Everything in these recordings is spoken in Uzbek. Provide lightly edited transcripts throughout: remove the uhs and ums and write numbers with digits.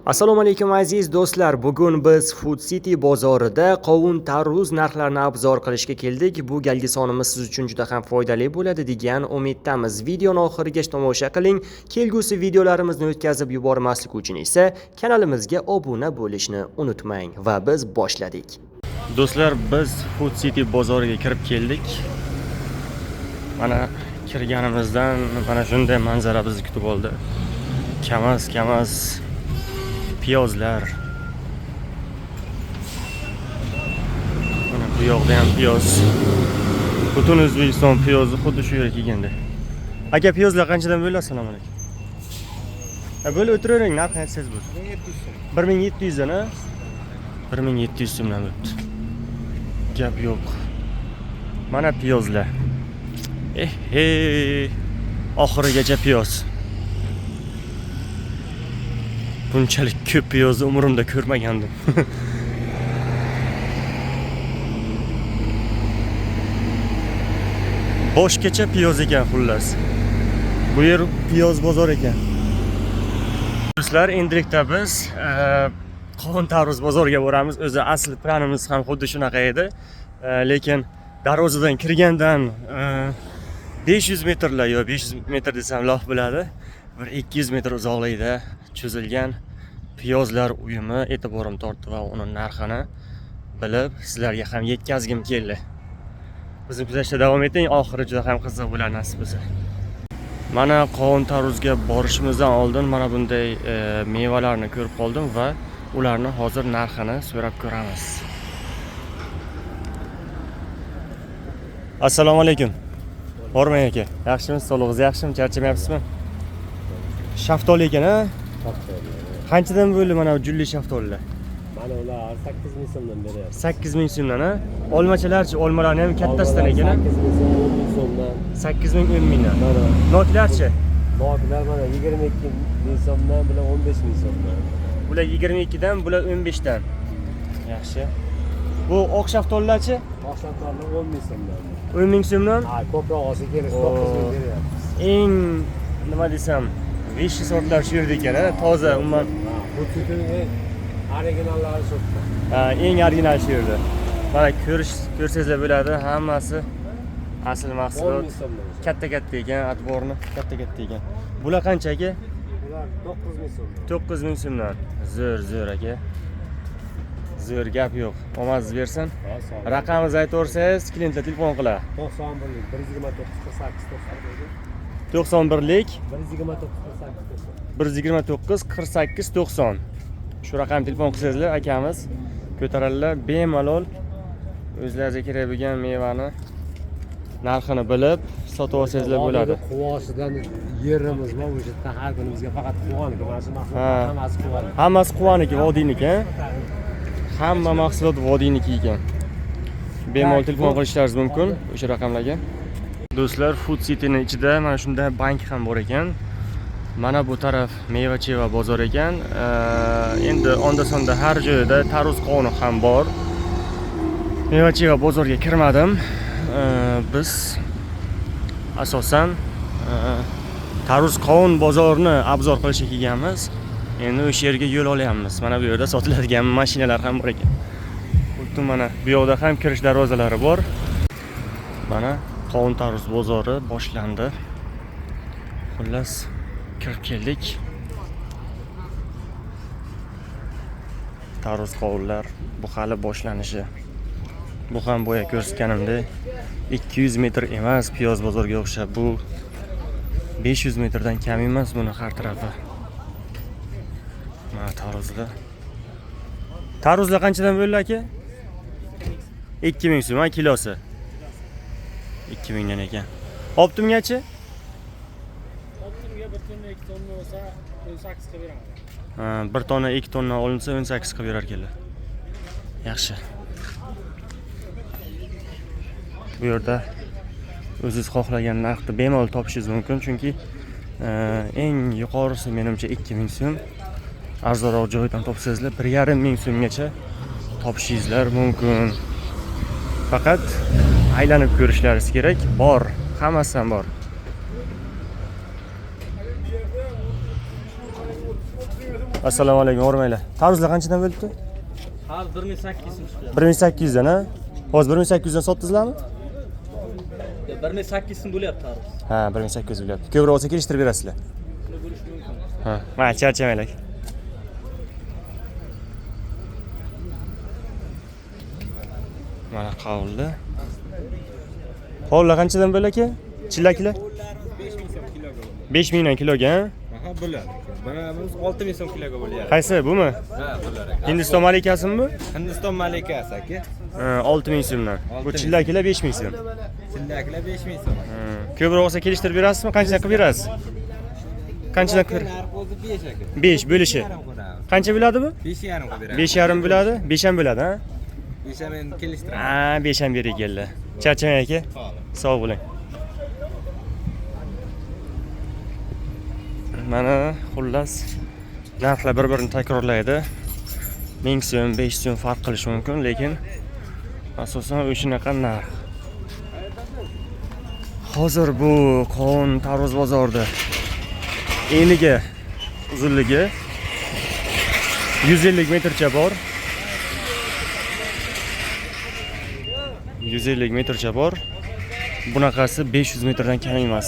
Assalomu alaykum aziz do'stlar. Bugun biz Food City bozorida qovun tarvuz narxlarini obzor qilishga keldik. Bu galgi sonimiz siz uchun juda ham foydali bo'ladi degan umiddamiz. Videoni oxirigacha tomosha qiling. Kelgusi videolarimizni o'tkazib yubormaslik uchun esa kanalimizga obuna bo'lishni unutmang va biz boshladik. Do'stlar, biz Food City bozoriga kirib keldik. Mana kirganimizdan mana shunday manzara bizni kutib oldi. Kamaz, kamaz piyozlar. Mana bu yoqda ham piyoz. Butun O'zbekiston piyozi xuddi shu yerga kelganda. Aka, piyozlar qanchadan bo'ladi? Assalomu alaykum. Ha, bo'lib o'tiravering, narxini aytsangiz bo'ladi. 1700 so'm. 1700 dan, ha? 1700 so'mdan bo'libdi. Gap yo'q. Mana piyozlar. Eh, hey. Oxirigacha piyoz. Bunchalik ko'p piyozni umrimda ko'rmagandim. Boshgacha piyoz ekan xullas. Bu yer piyoz bozor ekan. Do'stlar, endilikda biz qovun tarvuz bozoriga boramiz. O'zi asl planimiz ham xuddi shunaqa edi. Lekin darvozadan kirgandan 500 metrlar yo 500 metr desam lof bo'ladi. Bir 200 metr uzoqlikda cho'zilgan piyozlar uyumi e'tiborim tortdi va uni narxini bilib sizlarga ham yetkazgim keldi. Bizni kuzatishda davom eting, oxiri juda ham qiziq bo'ladi nasib bo'lsa. Mana qovun tarvuzga borishimizdan oldin mana bunday mevalarni ko'rib qoldim va ularni hozir narxini so'rab ko'ramiz. Assalomu alaykum. Hormang aka. Yaxshimisiz? Sog'lig'ingiz yaxshimi? Charchamayapsizmi? Shaftoli ekan, a? Qanchadan bo'ldi mana bu julli shaftolilar? Mana ular 8 ming so'mdan beryapti. 8000 so'mdan, a? Olmachalarchi, olmalarni ham kattasidan ekan, a? 8 ming so'm, 10 ming so'mdan. 8000, 10 mingdan. Mana Noklarchi? noklar mana 22 ming so'mdan, bular 15 ming so'mdan. Bular 22 dan, bular 15 dan. Yaxshi. Bu oq shaftolilarchi? Oq shaftolilar 10 ming so'mdan. 10 ming so'mdan. Ha, ko'proq olsa kelasiz, 9 ming beryapmiz. Eng nima desam, вещи sortlar shu yerda ekan, a? Toza, umuman. Ha, bu tutun eng originallari shu yerda. Ha, eng original shu yerda. Mana ko'rsangizlar bo'ladi, hammasi asl 10 mahsulot. ming so'mdan. Katta-katta ekan, отборni katta-katta ekan. Bular qancha aka? Bular 9 ming so'mdan. 9 ming so'mdan. Zo'r, zo'r aka. Zo'r, gap yo'q. Omadingiz bersin. Ha, sog' bo'ling. Raqamingizni aytaversangiz, klientlar telefon qiladi. 91 129 48 90. 91lik 129 48 90. 129 48 90. Shu raqamga telefon qilsangizlar, akamiz ko'taradilar, bemalol o'zlaringizga kerak bo'lgan mevani narxini bilib sotib olsangizlar bo'ladi. Quvosidan yerimiz bor, o'sha yerdan har kuni bizga faqat quvoniki, mana shu Ha. mahsulotlar hammasi quvoniki. Hammasi quvaniki, vodiyniki, a? Hamma mahsulot vodiyniki ekan. Bemalol telefon qilishlaringiz mumkin o'sha raqamlarga. Do'stlar, Food City'ning ichida mana shunday bank ham bor ekan. Mana bu taraf meva-cheva bozor ekan. Endi onda-sonda har joyda tarvuz qovuni ham bor. Meva-cheva bozorga kirmadim. Biz asosan tarvuz qovun bozorini obzor qilishga kelganmiz. Endi o'sha yerga yo'l olyapmiz. Mana bu yerda sotiladigan mashinalar ham bor ekan. Xuddi mana bu yoqda ham kirish darvozalari bor. Mana qovun tarvuz bozori boshlandi. Xullas, kirib keldik. Tarvuz qovunlar bu hali boshlanishi. Bu ham boya ko'rsatganimdek 200 metr emas, piyoz bozorga o'xshab bu 500 metrdan kam emas buni har tarafi. Mana tarvuzlar. Tarvuzlar qanchadan bo'ldi aka? 2000 so'm, ha, kilosi. 2000 dan ekan. Optimgachi? Optimga 1 tonna 2 tonna bo'lsa 18 qilib beraman. Ha, 1 tonna 2 tonna olinsa 18 qilib berar ekanlar. Yaxshi. Bu yerda o'zingiz xohlagan narxda bemalol topishingiz mumkin, chunki eng yuqorisi menimcha 2000 so'm. Arzonroq joydan topsangizlar 1,5 ming so'mgacha topishingizlar mumkin. Faqat aylanib ko'rishlaringiz kerak. Bor, hammasi ham bor. Assalomu alaykum, hormanglar. Tarvuzlar qanchadan bo'libdi? Hali 1800 so'm chiqyapti. 1800 dan, ha? Hozir 1800 dan sotdingizlarmi? 1800 so'm bo'lyapti tarvuz. Ha, 1800 bo'lyapti. Ko'proq olsa kelishtirib berasizlar. Shuni bo'lishi mumkin. Ha, mana charchamanglar. Mana qovunlar. Qovunlar qanchadan bo'ldi aka? Chillaklar? 5000 dan kiloga, ha? Aha, bular. Mana bu 6000 so'm kiloga bo'lyapti. Qaysi, bumi? Ha, bular aka. Hindiston malikasimi bu? Hindiston malikasi aka. Ha, 6000 so'mdan. Bu 6000. chillaklar 5000 so'm. Chillaklar 5000 so'm. Ha, ko'proq olsa kelishtirib berasizmi? Qanchadan qilib berasiz? Qanchadan qilib Narxi o'zi 5 aka. 5 bo'lishi. Qo'yamiz. Qancha bo'ladi bu? 5,5 qilib beramiz. 5,5 bo'ladi. 5 ham bo'ladi, ha? 5 ham endi kelishtiramiz. Ha, 5 ham berib keldi. Charchamang aka. Sog' bo'ling. Mana xullas narxlar bir-birini takrorlaydi. 1000 so'm, 5 so'm farq qilishi mumkin, lekin asosan o'shanaqa narx. Hozir bu qovun tarvuz bozorida eniga uzunligi 150 metrcha bor. 150 metrcha bor. Bunaqasi 500 metrdan kam emas.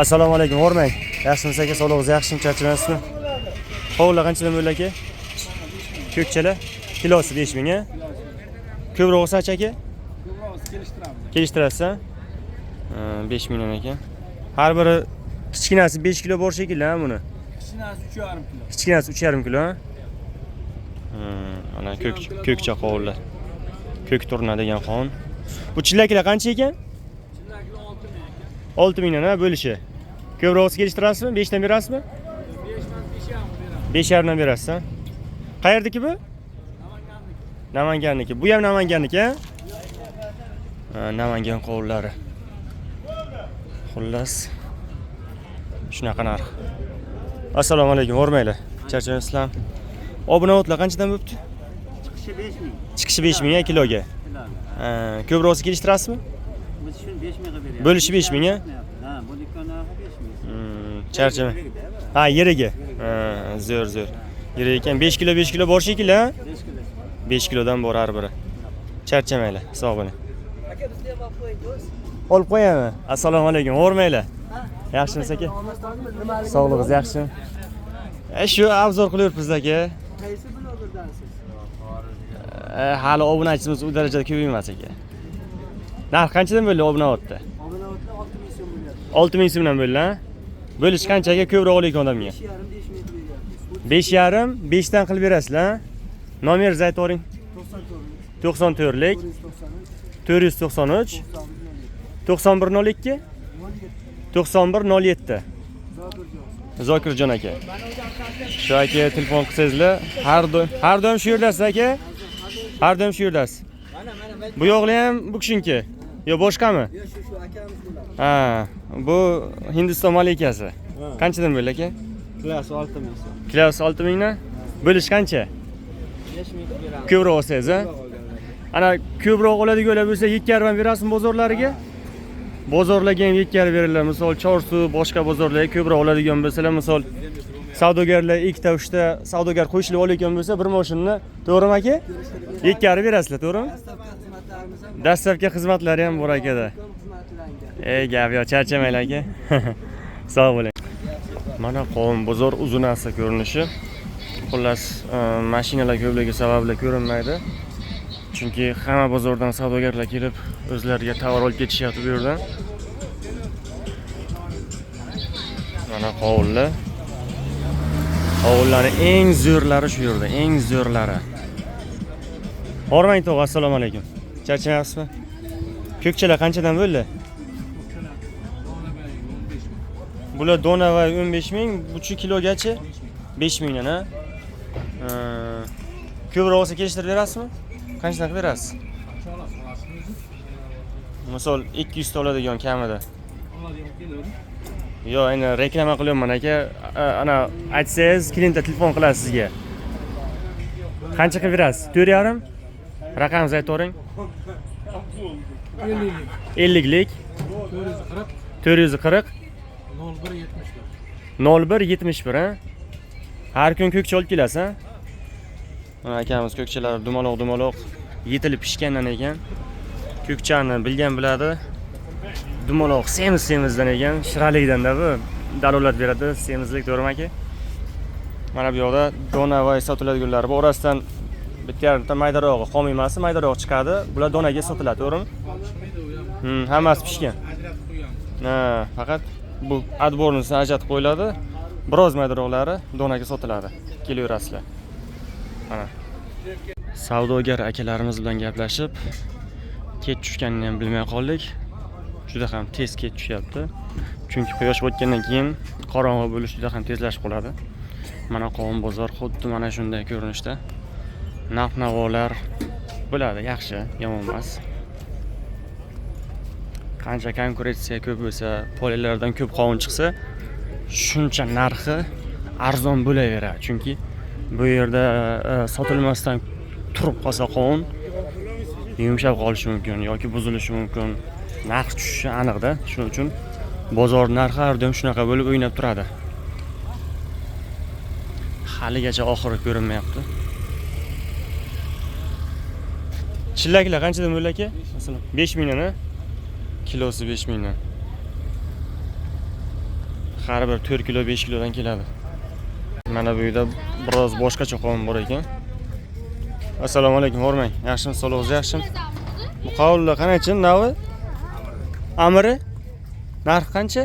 Assalomu alaykum, hormang. Yaxshimisiz aka, sog'lig'ingiz yaxshimi, charchamasizmi? Qovunlar qanchadan bo'ldi aka? Ko'kchalar kilosi 5000, a? Ko'proq olsa-chi aka? Ko'proq kelishtiramiz. Kelishtirasiz, a? 5000 dan ekan. Har biri kichkinasi 5 kilo bor shekilli, ha buni. Kichinasi 3,5 kilo. Kichkinasi 3,5 kilo, ha? Ana ko'kcha qovunlar. Ko'k turna degan qovun. Bu chillaklar qancha ekan? Chillaklar 6000 aka. 6000 dan, ha, bo'lishi. Ko'proq olsa kelishtirasizmi? 5 dan berasizmi? 5 dan 5,5 beramiz. 5,5 dan berasiz, ha? Qayerdiki bu? Namanganniki. Namanganniki. Bu ham Namanganniki, ha? Ha, Namangan qovunlari. Xullas shunaqa narx. Assalomu alaykum, hormanglar. Charchamasizlarmi? Obunaotlar qanchadan bo'libdi? Chiqishi 5000. Chiqishi 5000 ya kiloga. Ha, ko'proq olsa kelishtirasizmi? Biz shuni 5000 qilib beryapmiz. Bo'lishi 5000, a? Ha, bu do'kon narxi 5000. Charchama. Ha, yeriga. Ha, zo'r, zo'r. Yirik ekan. 5 kilo, 5 kilo bor shekilli, ha? 5 kilo. 5 kilodan bor har biri. Charchamanglar, sog' bo'ling. Olib qo'yami? Assalomu alaykum, hormanglar. Yaxshimisiz aka? Sog'lig'ingiz yaxshimi? Shu obzor qilyapmiz aka. Qaysi blogerdansiz? Hali obunachimiz u darajada ko'p emas aka. Narx qanchadan bo'ldi obunaotda? Obunaotlar 6000 so'm bo'lyapti. 6000 so'mdan bo'ldi, ha? Bo'lish qancha aka? Ko'proq olayotgan odamga. 5,5 5000 qilib beryapmiz. 5,5 5 dan qilib berasizlar, ha? Nomeringizni aytib yuboring. 94 94lik 493 493 91 02 91 07. Zokirjon aka. Shu aka telefon qilsangizlar, har doim shu yerdasiz aka? Har doim shu yerdasiz. Bu yo'qli ham bu kishiniki. Yo boshqami? Yo'q, shu akamiz bo'ladi. Ha, bu Hindiston malikasi. Qanchadan bo'ldi aka? Kilosi 6000 so'm. Kilosi 6000 dan. Bo'lish qancha? 5000 qilib beramiz. Ko'proq olsangiz, ha? Ana ko'proq oladiganlar bo'lsa 2,5 berasizmi bozorlariga? Bozorlarga ham 2,5 beriladi. Misol Chorsu, boshqa bozorlarga ko'proq oladigan bo'lsalar, misol savdogarlar ikkita, uchta savdogar qo'shilib olayotgan bo'lsa, bir mashinani, to'g'rimi aka? 2,5 berasizlar, to'g'rimi? Xizmatlarimiz ham Dastlabki xizmatlari ham bor akada. xizmatlangan. Ey gap yo'q, charchamanglar aka. Sog' bo'ling. Mana qovun bozor uzunasi ko'rinishi. Xullas, mashinalar ko'pligi sababli ko'rinmaydi. Chunki hamma bozordan savdogarlar kelib o'zlariga tovar olib ketishyapti bu yerdan. Mana qovunlar. Qovunlarning eng zo'rlari shu yerda, eng zo'rlari. Hormang tog'a, assalomu alaykum. Charchamayapsizmi? Ko'kchalar qanchadan bo'ldi? Bular dona va 15 ming, buchi kilogachi 5 mingdan, ha? Ko'proq olsa kelishtirib berasizmi? Qanchadan qilib berasiz? Misol 200 ta oladigan kamida. Yo'q, endi reklama qilyapman aka. Ana aytsangiz, klientlar telefon qiladi sizga. Qancha qilib berasiz? 4,5? Raqamingizni aytib yuboring. 50lik 440 440 01 71. 0171, ha? Har kun ko'kcha olib kelasiz, ha? Mana akamiz ko'kchalar dumaloq dumaloq yetilib pishgandan ekan. Ko'kchani bilgan biladi. Dumaloq semiz semizdan ekan, shiralikdan-da bu dalolat beradi, semizlik, to'g'rimi aka? Mana bu yoqda dona va sotiladiganlar bor. Orasidan bitta yarimta maydarog'i, xom emasi, maydarog'i chiqadi. Bular donaga sotiladi, to'g'rimi? Hammasi pishgan. Ha, faqat bu отборныйsi ajratib qo'yiladi. Biroz maydaroqlari donaga sotiladi. Kelaverasizlar. Mana. Savdogar akalarimiz bilan gaplashib, kech tushganini ham bilmay qoldik. Juda ham tez kech tushyapti. Chunki quyosh botgandan keyin qorong'i bo'lish juda ham tezlashib qoladi. Mana qovun bozor xuddi mana shunday ko'rinishda. Narx-navolar bo'ladi, yaxshi, yomon emas. Qancha konkurensiya ko'p bo'lsa, polilardan ko'p qovun chiqsa, shuncha narxi arzon bo'laveradi. Chunki bu yerda sotilmasdan turib qolsa qovun yumshab qolishi mumkin yoki buzilishi mumkin. Narx tushishi aniqda. Shuning uchun bozor narxi har doim shunaqa bo'lib o'ynab turadi. Haligacha oxiri ko'rinmayapti. Chillaklar qanchadan bo'ldi aka? Masalan, 5 mingdan, ha? Kilosi 5 mingdan. Har bir 4 kilo 5 kilodan keladi. Mana bu yerda biroz boshqacha qovun bor ekan. Assalomu alaykum, hormang. Yaxshimi, sog'lig'ingiz yaxshimi? Bu qovunlar qancha navi? Amiri? Narxi qancha?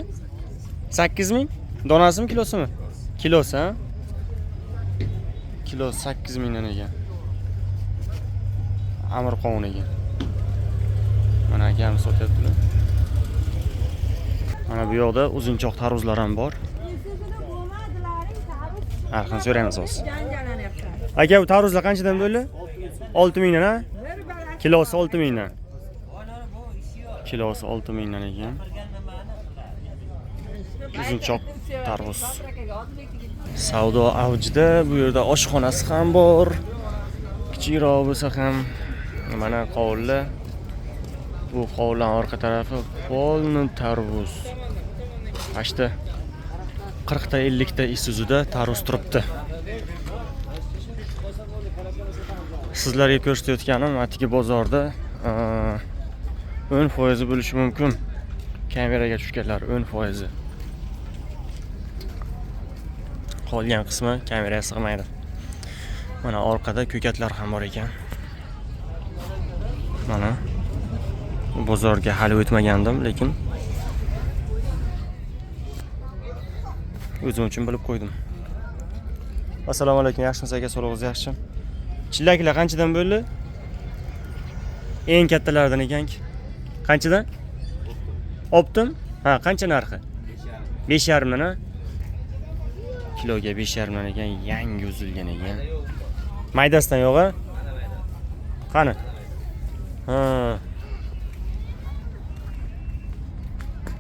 8 ming? Donasimi, kilosimi? Kilosi, ha? Kilo 8 mingdan ekan. Amir qovun ekan. Mana akam sotyaptilar. Mana bu yoqda uzunchoq tarvuzlar ham bor. Narxini so'raymiz hozir. Aka, bu tarvuzlar qanchadan bo'ldi? 6 mingdan, ha? Kilosi 6 mingdan. Kilosi 6 mingdan ekan. Uzunchoq tarvuz. Savdo avjida, bu yerda oshxonasi ham bor. Kichikroq bo'lsa ham mana qovunlar. Bu qovunlar orqa tarafi polni tarvuz. Ashta 40 ta 50 ta Isuzu'da tarvuz turibdi. Sizlarga ko'rsatayotganim Atigi bozorda 10% bo'lishi mumkin. Kameraga tushganlar 10%. Qolgan qismi kameraga sig'maydi. Mana orqada ko'katlar ham bor ekan. Mana bozorga hali o'tmagandim, lekin o'zim uchun bilib qo'ydim. Assalomu alaykum, yaxshimisiz aka, sog'lig'ingiz yaxshimi? Chillaklar qanchadan bo'ldi? Eng kattalaridan ekanki. Qanchadan? Optim? Ha, qancha narxi? 5,5 dan, ha? Kiloga 5,5 dan ekan, yangi uzilgan ekan. Maydasidan yo'q, ha? Qani? Ha.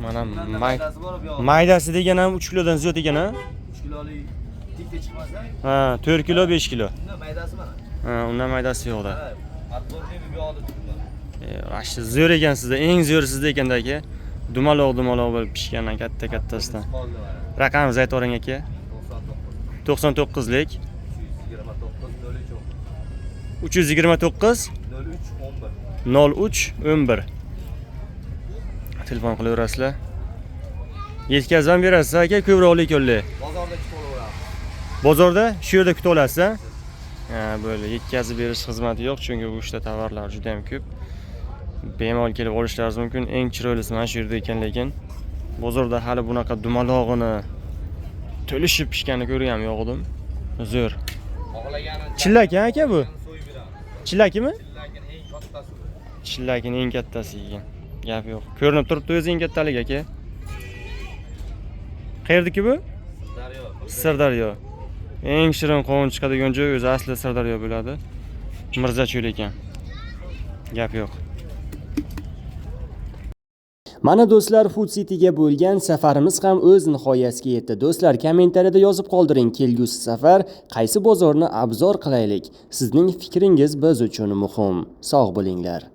Mana maydasi degan ham 3 kilodan ziyod ekan, ha? 3 kilolik tikka chiqmasa? Ha, 4 kilo, 5 kilo. Undan maydasi mana. Ha, undan maydasi yo'qda. Отборный bu yoqda turibdi. Vashti zo'r ekan sizda, eng zo'ri sizda ekanda aka. Dumaloq dumaloq bo'lib pishgandan katta kattasidan. Raqamingizni aytib yuboring aka. 99lik 329 03 11. Telefon qilaverasizlar. Yetkazib ham berasiz aka, ko'proqlik yo'lli. Bozorda kutib olaveramiz. Bozorda shu yerda kutib olasiz, ha? Ha, bo'ldi. Yetkazib berish xizmati yo'q, chunki bu ishda tovarlar juda ham ko'p. Bemalol kelib olishlaringiz mumkin. Eng chiroylisi mana shu yerda ekan, lekin bozorda hali bunaqa dumalog'ini to'lishib pishganini ko'rganim yo'q edim. Zo'r. Chillak aka bu? Chillakimi? Chillakining eng kattasi ekan. Gap yo'q. Ko'rinib turibdi o'zi eng kattaligi aka. Qayerdiki bu? Sirdaryo. Sirdaryo. Eng shirin qovun chiqadigan joy o'zi asli Sirdaryo bo'ladi. Mirzacho'l ekan. Gap yo'q. Mana do'stlar, Food Cityga bo'lgan safarimiz ham o'z nihoyasiga yetdi. Do'stlar, kommentariyada yozib qoldiring, kelgusi safar qaysi bozorni obzor qilaylik? Sizning fikringiz biz uchun muhim. Sog' bo'linglar.